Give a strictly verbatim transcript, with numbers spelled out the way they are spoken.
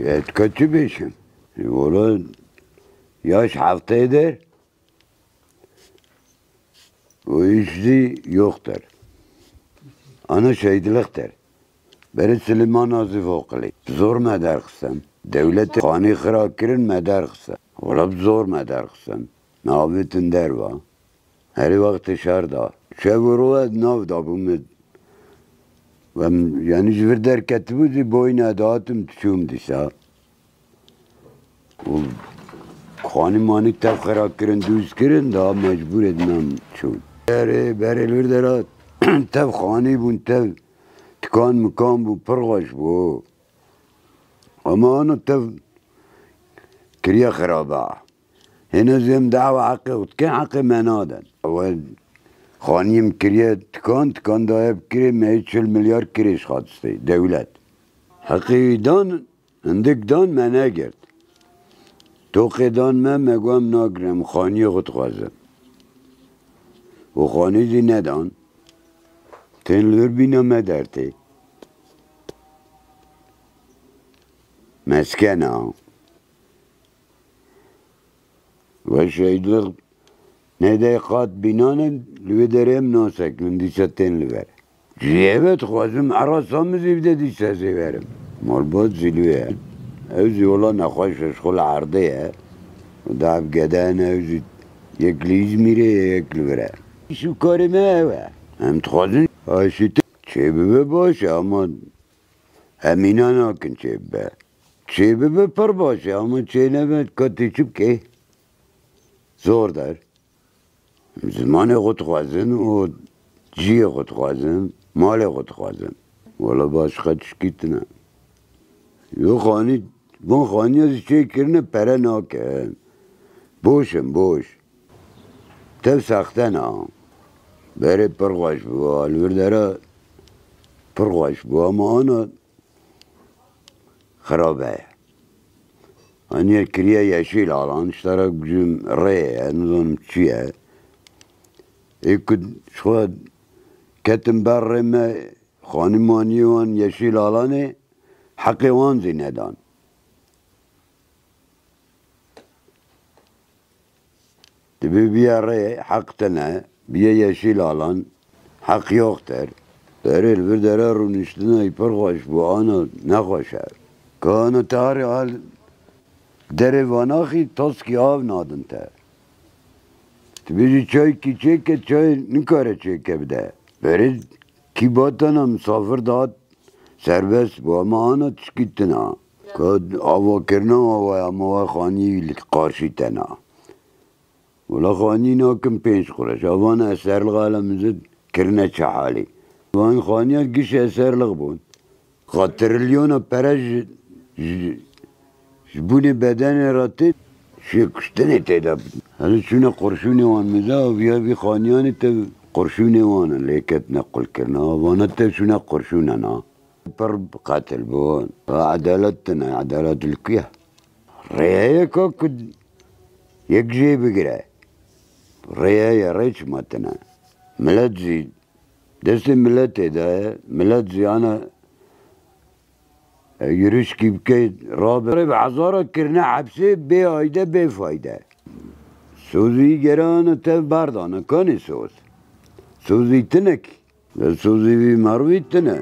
E, tu ka çi bêjim? E, wala, ya ji hefteyê der û îş zî yoxtir. Ana şehîdlixtir. Berê Silêmana zî voqilî. Zor me derxistin. Dewletê xanî xira kirin me derxistin. Wala bi zor me derxistin. Me avêtin derva. Herî wextê şer da. Şev û roj ez nav dabû min. Em, yanî ji vir derketibû zî boyne datim diçûm dîsa. Û xanî manî tev xira kirin, dûz kirin, daha mecbûrê dinan çûn. Berê, berê li vir dera tev xanî bûn, tev tikan mikan bû, pir xweş bû. Ama ana tev kiriye xirabe. Hêna zî em dawa heqê xwe dikin, heqê me nadin. We xaniyê min kiriye tikan, tikan daye bi kirê me yê çil milyar kirê ji xwe distê dewlet. Heqê wî dan, hindik dan me negirt. Toqê dan me, me got em nagirin, em xaniyê xwe dixwazin. Û xanî zî nedan. Tên li vir bîna me dertê. Meskena. We şehîdlik nedey qat bînan in, li wê derê em nasekinin, dîsa tên li ver. Ji eve dixwazim, erasa min zî bide dîsa ez ê werim. Malbat zî li wê ye. Ew zî wela nexweş e, ji xwe li erdê ye. Û da ev gede hene, ew zî yek li Îzmîrê ye, yek li vir e. Îş û karê me ew e. Em dixwazin aşîtî çêbibe baş e, ama em îna nakin çêbibe. Çêbibe pir baş e, ama çênebe ka tê çi bikê? Zor der. Zimanê xwe dixwazin û ciyê xwe dixwazin, malê xwe dixwazin. Wela baş qet tişkî tune. Yo xanî, van xaniya zî çê kirine pere nake. Boş in, boş. Tev sexte na. Berê pir xweş bû, li vir dera pir xweş bû, ama ana xirabe ye. Aniye kiriye yeşîl alan, ji te re bibêjim rê ye, nizanim çi ye. Ê ku ji xwe ketin ber rê me, xanî maniyê wan yeşîl alanê, heqê wan zî nedan. Dibê biye rê heq tine, biye yeşîl alan, heq yoxtir. Berê li vir dere rûniştina wî pir xweş bû, ana nexweş e. Ka ana te herî al derê vanaxî, toskî av nadin te. Dibêjî çaykî çêke, çay nikare çêke bide. Berê kî batana misafir dihat serbest bû, ama ana tişkî tune. Ka avakirina awa ye, ama we xanî li qarşî te na. Wela xanî nakin pênc qureş. Avana eserlixa hele min zî kirine çi halî. Van xaniya giş eserlix bûn. Xa trilyona pere ji, ji, ji bûnê bedenê re tê, şê kuştinê tê de. Hele çûne qurşûnê wan mize, viya vî xaniyanê te qurşûnê wan in, lê ketine qulkirina. Vana te çûne qurşûne na. Pir qetil bûn. Edalet tune, edalet li ku ye? Rê heye ka ku yek jê bigire. Rê heye, rê çima tune? Milet jî, destê miletê de ye. Milet jî ana, e, yürüyüşkî bike, rabe. Rê bi hezara kirine hepsê bê ayde, bê fayde. Sozî gere ana tev berdane. Kanê soz? Sozî tinek. Li sozî vî merivî tune.